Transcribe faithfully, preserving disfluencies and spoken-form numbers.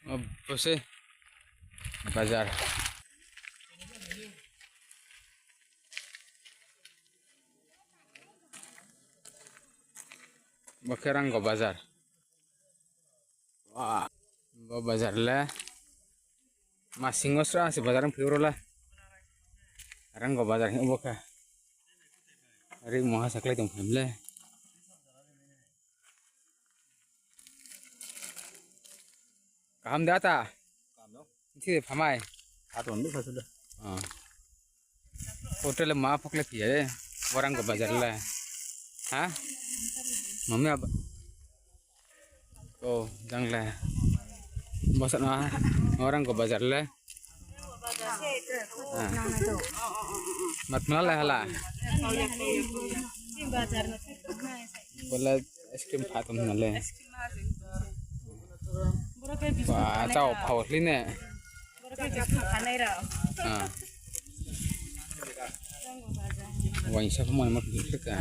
O, bo se bazar. Bo khe Rango bazar. Wa, bo bazar le. Masing wo sra se bazar ong phi ro le. Rango bazar hing bo khe. Ri moha saklai tong phai le. Kaham de ata? Kaham no. Nthi de phamai? Ato ni sa sudah. Ah. Hotel ma phokle phi ya de. Bo Rango bazar le. Ha? Mami ab-, o, jang le. Bo sa na. Bo Rango bazar le. Ah. Mat mala le hala. Bo le ice cream pha tong na le. Ba, chao phao hli ne. Ah. Waisa pho mani ma phi ka.